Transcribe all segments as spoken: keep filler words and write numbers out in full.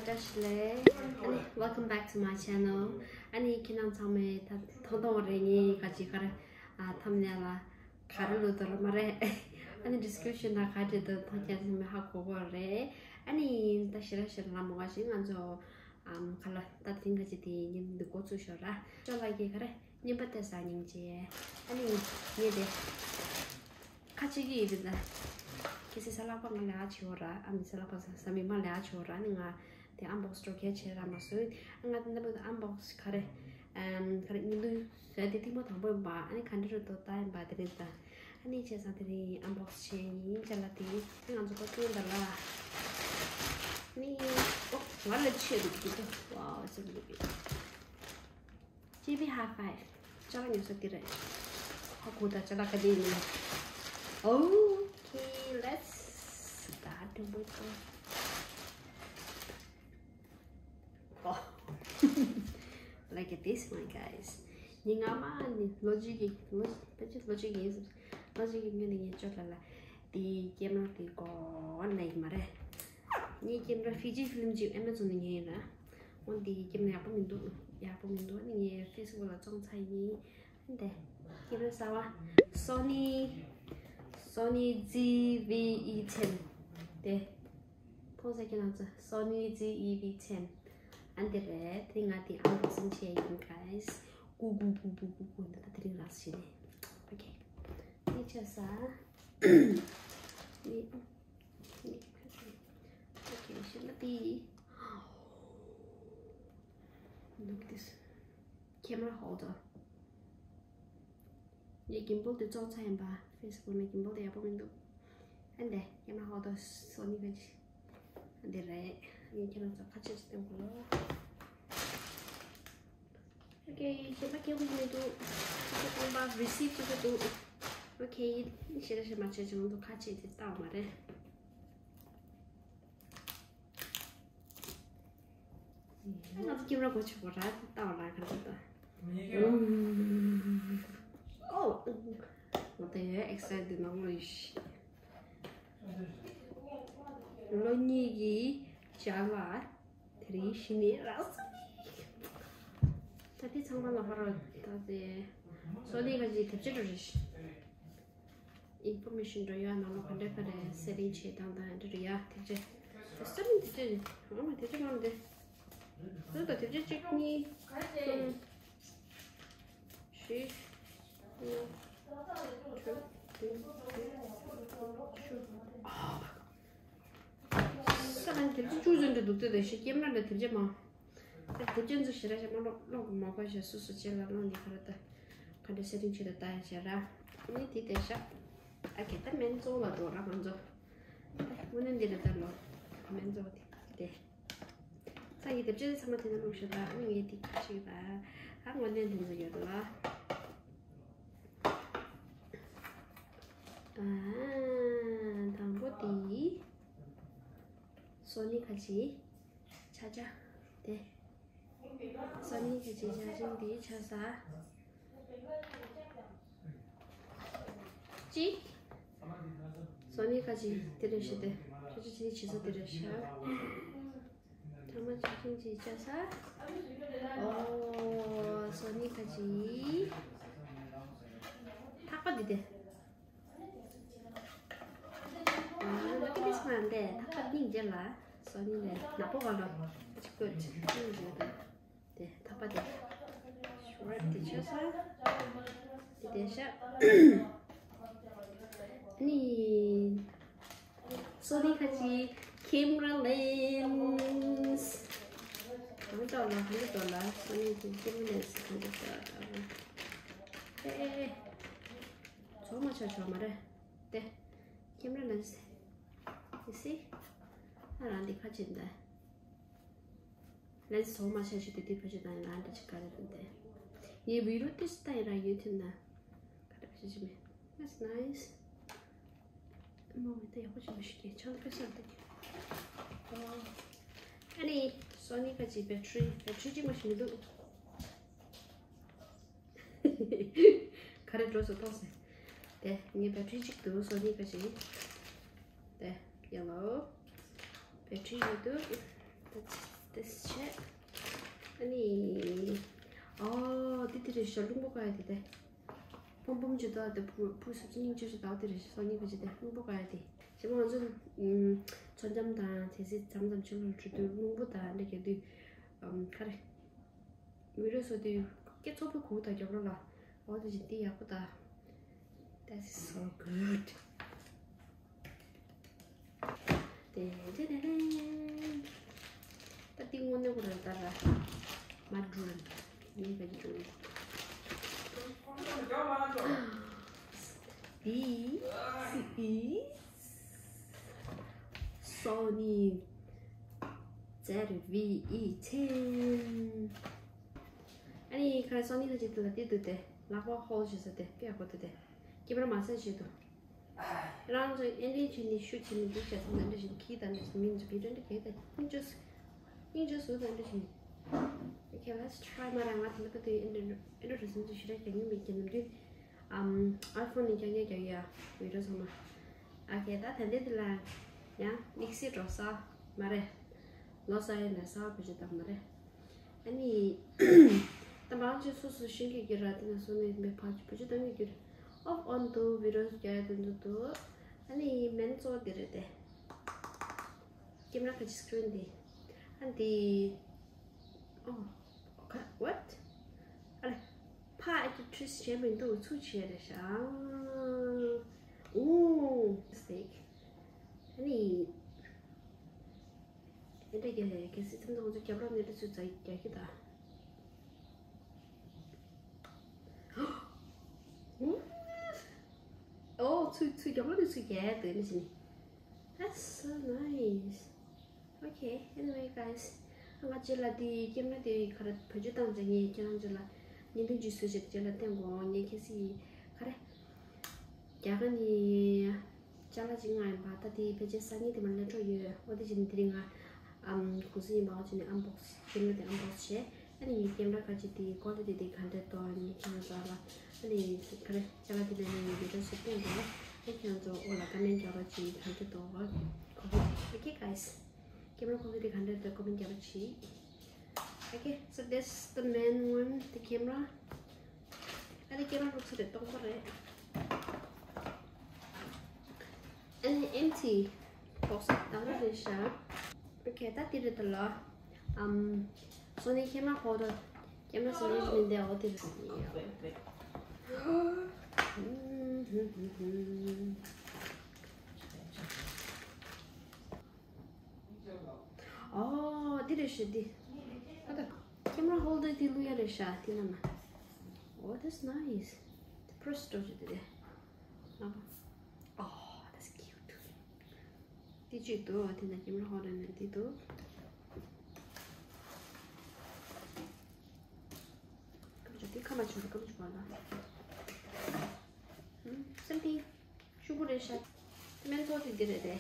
བཀྲ་ཤིས་བདེ་ལེགས། ཨ་ནི། Welcome back to my channel. ཨ་ནི་ཁྱེད་རྣམ་ཚང་མས་ད་མཐོང་མཐོང་རེད། ངས་ག་ཅི་ག་རེ། ཨ། ཐམ་ནེལ་ལ་ག་རེ་ལོ་དོ་ལ་མ་རེད། ཨ་ནི་description་ལ་ག་རེ་དོ་མཐོང་ཁྱེད་ཚང་མས་ཧ་གོ་གོ་རེད། ཨ་ནི་ད་ཞེ་དྲག་ཞེ་དྲག་ལ་མོ་ག་ཞིག་ང་ཚོ། ཨམ། ག་ལ་ད་དེ་རིང་ག་ཅི་དེ་ཉིན་འདི་འགོ་ཚུགས་ཤོག་ར། ཅོ་ལགས་ཀྱིས་ག་རེ། རྔན་པ་སྟེར་ས་སྙིང་རྗེ། ཨ་ནི་ངས་དེ་ཁ་ཕྱེ་གི་ཡིན་ད། ཁྱེད་ཚོས་གཟའ་ལྷག་པ་ང་ལས་ཨ་ཆེ་བོ་ར། ཨ་མི་གཟའ་ལྷག་པ་གཟའ་མིག་དམར་ལས་ཨ་ཆེ་བོ་ར། ཨ་ནི་ང་དེ་unbox་འགྲོ་གལ་ཆེ་ར་མ་སོང་། ཨ་ང་དེ་འདྲ་མོ་unbox་ག་རེ། ཨམ། ག་རེ་སྙིང་བསྡུས་བཟོས་དེ་ཐེངས་མ་དང་པོ་ཡིན་པ། ཨ་ནི་ག་འདྲ་རུ་དོ་ད་ཡིན་པ་དེ་རེད་ད། ཨ་ནི་བྱས་ཙང་དེ་རིང་unbox་བྱས་ཡིན་ཅ་ལག་དེ། ཨ་ང་ཚོ་ཀོ་ཐུང་ད་ལ། ནི། ཨོ། ང་ལ་ཆེ་འདུག་གི་ད། ཝའོ་སེ་འདུག་གི། ཇེ་བི་High Five། ཅ་ལག་ཉོ་ས་དེ་རེད། ཧ་གོ་ད་ཅ་ལག་ག་དེ་ཡིན་ནམ། Okay, let's start with the Oh, look at this one, guys. ཉིན་སྔ་མ་ནི་ལོ་གཅིག་གི་ལོ་ཕལ་ཆེར་ལོ་གཅིག་ཡིན། ལོ་གཅིག་གི་སྔོན་ནས་ངས་ཅོ་ལགས་ལ་དེའི་ཀེམ་ར་དེ་དགོས་ལབ་ཡིན་མ་རེད། ངས་ཀེམ་ར་Fujifilm་ཅིག་Amazon་ནས་ཉོས་ཡིན་ར། འོ་འདི་ཀེམ་ར་ཡག་པོ་མི་འདུག་ཡག་པོ་མི་འདུག་ཨ་ནི་ངས་Facebook་ལ་བཙོང་ཚར་ཡིན། འདི་ཀེམ་ར་གསར་པ་Sony Sony Z V E ten། དེ་མཐོང་ས་ཁྱེད་རང་ཚོ། Sony Z E V ten། ཨ་འདི་རེད། དེ་ང་དེ་unboxing་བྱས་ཡིན། Guys། གུ་གུ་གུ་གུ་གུ་གུ། འདི་ད་དེ་རིང་རག་ཤི་ནས། Okay། དེ་ཆ་ས། ནི། ནི། Okay། ཤི་ན་དེ། Look this camera holder། ངས་gimbal་དེ་བཙོང་ཚར་ཡིན་པ། Facebook་ནས་gimbal་དེ་ཡག་པོ་མི་འདུག་ཨ་འདི་camera holder་Sony་ག་ཅི། ཨ་འདི་རེད། ངས་ཁྱེད་རང་ཚོ་ཁ་ཆེ་ཆེ་སྟོན་དགོས། Okay། གཞན་པ་སྐྱེ་བོ་མི་འདུག་ཁ་ཆེ་སྟོན་པ་receipt་ཅིག་འདུག Okay། ཞེ་དྲག་ཞེ་མ་བྱེད་ཅིག་ང་ཚོ་ཁ་ཆེ་དེ་ལྟ་བ་མ་རེད། ང་ཚོ་ཀེམ་ར་གོ་ཆོད་པོ་ར་ལྟ་བ་ལ་ག་ཚོད་ལྟ། ཨོ། ང་ད་ཡོད་excited་ནང་ལོ་ཡིས། ལོ་གཉིས་ཀྱི་བྱ་ལ་དེ་རིང་གཞི་ནས་རག་སོང་། ད་དེ་ཚང་མ་ལ་ཧ་རོ་ད་དེ་Sony་ག་ཅི་དེབ་ཆ་འགྲོ་རེད། Information་འགྲོ་ཡ་ནང་ལོགས་ག་འདྲ་ག་རེ་setting་བྱེད་སྟངས་དང་འདྲ་རེད་ཡ། དེབ་ཆ་ད་སེ་མིན་དེབ་ཆ་ཨ་མ་དེབ་ཆ་མང་འདི་ད་ད་དེབ་ཆ་གཅིག་གཉིས་གསུམ་བཞི་ལྔ་དྲུག་བདུན་དྲུག་བཅུ། ཨ། ས་ག་ནས་དེབ་ཆ་བཅུ་ཙམ་འདྲ་འདུག་ལྟོས་དང་ཤི་ཀེམ་ར་འདྲ་དེབ་ཆ་མང་། ད་དེབ་ཆ་ཚོ་ཞེ་དྲག་ཞིག་མ་ཀློག་ཀློག་མ་དགོས་ཤག་སོ་སོ་ཅེ་ལ་ཀློག་ནས་ག་རེ་ད་ག་འདྲ་setting་བྱེད་ད་ལྟ་ཡ་བྱེད་ར། ཨ་ནི་དེ་བསྡད་ཤག་ཨ་ཁེ་ད་སྨན་གཙོ་བོ་ལ་འགྲོ་ར་ང་ཚོ། ད་དངོས་གནས་འདི་རེད་ད་ལོ། སྨན་གཙོ་བོ་དེ་དེ། ད་ཡི་དེབ་ཆ་དེ་ཚང་མ་དེ་ན་བླུགས་ཤག་ད་ཨ་ནི་ངས་དེ་ཁ་ཞིག་ད། ཨ་དངོས་གནས་དེ་ཚོ་ཡོད་ལ། ཨ། དང་པོ་དེ་Sony་ག་ཅི། ཆ་ཆ། དེ། Sony་ག་ཅི་ཆ་ཆིང་དེ་ཆ་ས། གཅིག Sony་ག་ཅི་དེ་རེད་ཤི་དེ། ཆ་ཆ་ཆི་ཆི་ས་དེ་རེད་ཤ། ཐ་མ་ཆ་ཆིང་ཅི་ཆ་ས། ཨོ། Sony་ག་ཅི། ཐག་པ་འདི་དེ། ཨ། ལོ་ཀི་ཏི་སི་མ་འདི་ཐག་པ་སྙིང་རྗེ་ལ། Sony་ལས་ནག་པོ་ག་ལོ། It's good། སྙིང་རྗེ་ལ། དེ་ཐག་པ་དེ། ཤོར་དེ་ཆ་ས། དེ་དེ་ཤ། ནི། Sony་ག་ཅི་camera lens། གང་འདྲ་ལ་གང་འདྲ་ལ་Sony་གི་camera lens་གང་འདྲ་ལ། ཨེ། ཚོགས་མ་ཆ་ཆོག་མ་རེད། དེ། camera lens། You see། ཨ་རང་འདི་ཁ་ཕྱེ་འདི། lens་ཚོགས་མ་ཆ་ཆོག་དེ་དེ་ཕ་ཆེ་དང་ཡང་རང་འདྲ་ཆེ་ག་རེ་དང་དེ། ངའི་video་དེ་སུ་ལྟ་ཡིན་ར་YouTube་ན། ག་རེ་ཕ་ཆེ་ཆེ་མེད། That's nice། མོ་ངས་ད་ཡག་པོ་ཆེ་མ་ཞིག་གི་ཆང་ཕེ་སར་དེ། ཨ་ནི་Sony་ག་ཅི་battery battery་ཅི་མ་ཞིག་མི་འདུག་ག་རེ་འགྲོ་སོང་ཐོག་སེ། དེ་ངའི་battery་གཅིག་འདུག Sony་ག་ཅི། དེ་yellow། battery་ཡོད་འདུག་ད་ ཨེས་བྱས། ཨ་ནི། ཨོ་དེ་དེ་རེད་ཤག་རླུང་བུ་ག་ཡ་དེ་དེ། སྦོམ་སྦོམ་ཅིག་འདུག་དེ་ཕུ་ཕུ་སུ་ཅི་སྙིང་རྗེ་ཞིག་འདུག་དེ་རེད་ཤག་སོ་གཉིས་ཀ་ཅིག་དེ་རླུང་བུ་ག་ཡ་དེ། ཞེ་མ་ང་ཚོ་ཨམ་མཚོ་འགྲམ་དང་དེ་སི་མཚམས་མཚམས་ཕྱི་ལོགས་འགྲོ་དུས་རླུང་བུ་དང་འདྲ་རྒྱག་དུས་ཨམ་ག་རེ། བི་ཌི་ཡོ་བཟོ་དུས་སྐད་ཚོགས་པའི་གུག་དང་རྒྱབ་རོགས་ལ། འོ་དེ་བཞིན་དེ་ཡག་པོ་དང་། That is so good. ཏེ་ཏེ་ཏེ་ཏེ། ད་དེ་དངོས་གནས་ཁོ་རང་ལྟར་ལ་མ་འགྲོ་ནི་ག་འགྲོ། This is Sony Z V E ten. ཨ་ནི་ཁ་སོ་ནི་ལ་ཅིག་ཏུ་ལ་ཏི་ཏུ་ཏེ་ལག་པ་ཧོལ་ཞེས་ཟེར་ཏེ་ཀེ་ཧོ་ཏུ་ཏེ་ཀེ་མ་ར་མ་སེ་ཞེས་ཏུ། རང་ཚོ་ཨེ་འདྲས་བྱས་ནས་ཤུ་བྱས་ནས་འདུག་བྱས་ཙང་འདི་འདྲ་ཞིག་གིས་དང་འདྲ་ཞིག་མིན་ཚོ་བི་ཏྲ་འདྲ་གས་ཏེ་སྙིང་རྗེ་སྙིང་རྗེ་སུ་དང་འདྲ་ཞིག Okay, let's try. མ་ར་ང་དེ་ལ་ཏུ་ཏུ་ཨེ་འདྲ་ཨེ་འདྲ་རུ་སུམ་ཚོ་ཞུ་ར་གྱ་ཉུང་མེད་ཀྱི་ནམ་དུས། ཨམ། iPhone ནས་རྒྱག་ཡ་རྒྱག་ཡ་བི་ཌི་ཡོ་ཚང་མ། ཨ་ཀེ་ད་ད་འདི་འདི་ལ་ཡང་དམིགས་བསལ་འགྲོ་ས་མ་རེད། ལོ་ས་ཡ་ན་ས་བ་བེད་སྤྱོད་བཏང་མ་རེད། ཨ་ནི། ད་མང་ཆེ་སོ་སོ་ཤིང་གི་གི་ར་དེ་ན་སོ་ནས་མེ་ཕ་ཆུ་བེད་སྤྱོད་བཏང་གི་གི་ར། ཨོཕ་ཨོན་དུ་བི་ཌི་ཡོ་རྒྱག་ཡ་དེ་འདུག་དུ། ཨ་ནི་མེན་གཙོ་བོ་དེ་རེད་དེ། ཀེམ་ར་ག་ཅི་སི་ཀི་རིན་དེ། ཨ་འདི། ཨོ། ཁ་what? ཨ་ལེ། ཕ་ཨ་ཀི་ཁྲིས་བྱས་མི་འདུག་ཚུགས་བྱས་རེད་ཤག་ཨོ། mistake. ཨ་ནི། ཨེ་འདྲ་རྒྱག་ཡ་གལ་སྲིད་ཐུན་མོང་ཚོ་རྒྱབ་རོགས་ནས་འདྲ་ཚུལ་ཙག་རྒྱག་གི་ད། ཨོ་ཚུལ་ཚུལ་རྒྱབ་རོགས་ནས་ཚུལ་རྒྱག་ཡ་དེ་ནི་ཅི་ནི། That's so nice. Okay, anyway, guys. ང་རྗེས་ལ་དེ་ཀེམ་ར་དེ་ག་རེ་བེད་སྤྱོད་བཏང་རྗེས་ངས་ཁྱེད་རང་རྗེས་ལ་བརྙན་ཐུང་ཅིག་བཟོས་བྱས་རྗེས་ལ་བསྟན་དགོས། ངས་ཁྱེད་སི་ག་རེ་རྒྱ་གར་ནས་ཅ་ལག་ཅིག་མངགས་ཡིན་པ། ད་དེ་ཕལ་ཆེར་སང་ཉིན་དེ་མར་སླེབས་འགྲོ་ཡོད། འོ་དེ་བྱས་ནས་དེ་རིང་ང་ཨམ་གུང་སེང་ཡིན་པ། འོ་བྱས་ནས་ཨན་བོག་སི་ཀེམ་ར་དེ་ཨན་བོག་སི་བྱས། ཨ་ནི་ངའི་ཀེམ་ར་ཁ་ཅིག་དེ་ཀོ་ལི་ཊི་དེ་ག་འདྲས་འདུག་ངས་ཁྱེད་རང་ཚོ་ལ་ཨ་ནི་ག་རེ་ཅ་ལག་དེ་ལས་ནས་ངས་བི་ཌི་ཡོ་བཟོས་བསྟན་དགོས། ཨ་ཁྱེད་རང་ཚོ་འོ་ལ་ཀ་མེན་རྒྱག་རོགས་གྱིས། ག་འདྲས་འདུག་གོ་གི། Okay, guys. ཀེམ་ར་ཀོ་ལི་ཊི་ག་འདྲས་འདུག་ཀོ་མེན་རྒྱག་རོགས་གྱིས། Okay, so that's the main one, the camera. ཨ་ནི་ཀེམ་ར་ལུགས་སྲོལ་རེད། སྟོང་པ་རེད། ཨ་ནི་ཨེམ་ཐི་བོག་སི་དང་པོ་རེད་ཤག Okay, ད་དེ་རེད་ད་ལ། ཨམ། སོ་ནི་ཀེམ་ར་ཧོལ་ཌར། ཀེམ་ར་སོ་ནི་མིན་དེ་འོ་དེ་རེད། ཨོ་དེ་རེད་ཤག་འདི། ཨ་ད་ཀེམ་ར་ཧོལ་ཌར་དེ་བླུག་ཡ་རེད་ཤག་དེ་ན་ན། Oh, that's nice. The first སྤྲོ་ཅིག་དེ་རེད། ལགས་པ། Oh, that's cute. དེ་གཅིག་འདུག་དེ་ན་ཀེམ་ར་ཧོལ་ཌར་ནས་དེ་འདུག་སྐམ་ཅུ་དེ་ཁ་མ་བྱུང་ར་སྐམ་ཅུ་པ་ལ། ཨུམ། same thing. ཤུ་གུ་རེད་ཤག་དེ་མེན་ཚོགས་དེ་འདི་རེད་དེ།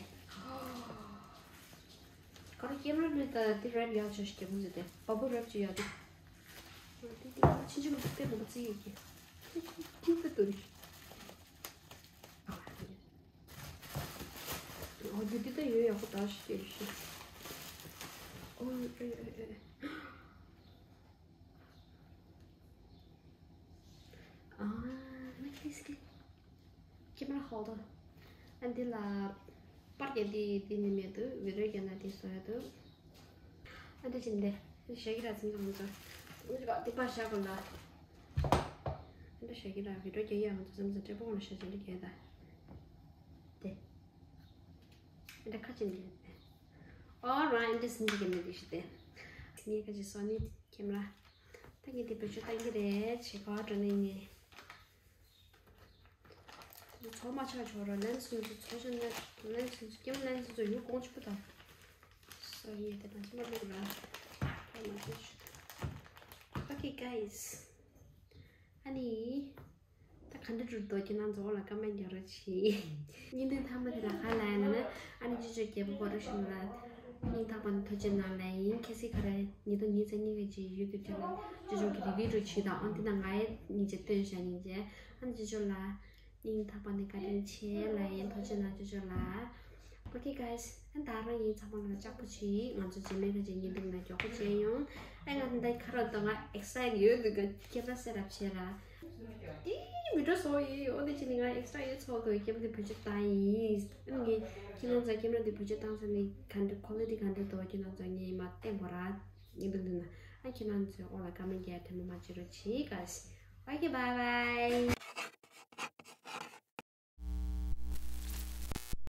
ག་རེ་ཀེམ་ར་ལུས་ད་དེ་རེབ་ཡག་ཆ་ཞིག་རྒྱབ་ཀྱི་རེད་དེ། བ་སྤུ་རེབ་ཅིག་ཡག་དེ། དེ་དེ་ཕྱིན་ཆད་ལ་དེ་མོ་བརྩི་ཡོད་ཀྱི། ཁྱིམ་དུ་དུ་རེད། ཨོ་དེ་དེ་ད་ཡོད་ཡག་པོ་ད་ཞིག་སྐྱེས་ཞིག་ཨོ་ཨེ་ཨེ་ཨེ། ཨ་མ་ཁེ་སི་ཀེ་ཀེམ་ར་ཧོལ་ཌར། ཨ་འདི་ལ་པར་རྒྱག་འདི་འདི་ནི་མེད་འདུག་བི་ཌི་ཡོ་རྒྱག་ན་འདི་བཟོ་ཡ་འདུག་ཨ་འདི་བཞིན་དེ་ཞེ་གི་ར་ཚིམ་ཚིམ་ཚོ་འདི་པར་བཞག་གོ་ལ། ཨ་འདི་ཞེ་གི་ར་བི་ཌི་ཡོ་རྒྱག་ཡ་ང་ཚོ་ཚིམ་ཚིམ་ཏྲེ་པོ་ང་ཞེ་ཅན་འདི་རྒྱག་ད་དེ། ཨ་འདི་ཁ་ཅན་འདི། Alright, འདི་སིན་འདི་ཀེམ་ར་འདི་ཞིག་སྟེ། ངས་ཁ་ཅིག་སོ་ནི་ཀེམ་ར། ད་ངས་འདི་བེད་སྤྱོད་བཏང་གི་རེད། ཆེ་ག་བ་འགྲོ་ནས་ངས། ཚོགས་མ་ཆགས་ཆོག་ར་ལན་སུན་སུ་ཚོགས་ཆ་ན་ལན་སུན་སུ་ཀེམ་ལན་སུན་སུ་ཡུ་གོང་ཆུ་པོ་དང་། སོ་ཡེ་དེ་དང་ཅི་མ་ལུག་ར། ཕ་མ་ཆེ་ཆུ། Okay, guys. ཨ་ནི། ད་ག་འདྲ་འགྲུབ་འདུག་ཁྱེད་རང་ཚོ་འོ་ལ་ཀ་མེན་རྒྱག་རོགས་གྱིས། བརྙན་ཐུང་མཐའ་མ་དེ་ལ་ཧ་ལས་ན་ན། ཨ་ནི་ཅི་ཅོ་རྒྱལ་པོ་གོ་རུ་ཤུང་ལ་སྙིང་ཐག་པ་ནས་ཐུགས་རྗེ་གནང་ལ་ཡིན། ཁྱེད་སི་ཁ་ར་ཉིས་སྟོང་ཉི་ཤུ་རྩ་གཉིས་ཀྱི་ཡུ་ཊུབ་ཅེ་ནལ་ཅི་ཅོ་གི་རི་བིའུ་རུ་བྱེད་དང་། ཨ་འདི་ན་ང་ཡི་སྙིང་རྗེ་སྟོན་ཤ་སྙིང་རྗེ། ཨ་ནི་ཅི་ཅོ་ལ་སྙིང་ཐག་པ་ནས་བཀའ་དྲིན་ཆེ་ལ་ཡིན། ཐུགས་རྗེ་གནང་ཅི་ཅོ་ལ། Okay guys, ཨ་ད་རང་ཡིན་ཚང་མ་ལ་ལྕགས་པོ་བྱེད། ང་ཚོ་རྗེས་མའི་ཁ་ཅིག་ཉིན་འདུག་ན་མགྱོགས་པོ་བྱེད་ཡོང་། ཨ་ང་འདི་ཁ་རོ་ད་ང་excited ཡོད་འདུག་ག་ཁྱེད་རང་སེ་རབ་བྱེད་ར། ཏི་མི་འགྲོ་སོ་ཡི་འོ་དེ་ཅི་ནི་ང་extra ཡོད་ཚོགས་དོ་ཁྱེད་འདི་བེད་སྤྱོད་བཏང་ཡིན། ཨ་ངས་ཁྱེད་རང་ཚོ་ཁྱེད་རང་འདི་བེད་སྤྱོད་བཏང་ས་ནི་ག་འདྲ་quality ག་འདྲ་འདུག་ཁྱེད་རང་ཚོ་ངས་མ་བསྟན་གོ་ར། ཉིན་འདུག་ན་ཨ་ཁྱེད་རང་ཚོའི་འོག་ལ་ཀ་མེན་རྒྱག་ཐལ་མོ་མ་བྱེད་རོགས་བྱེད་guys. Okay, bye bye.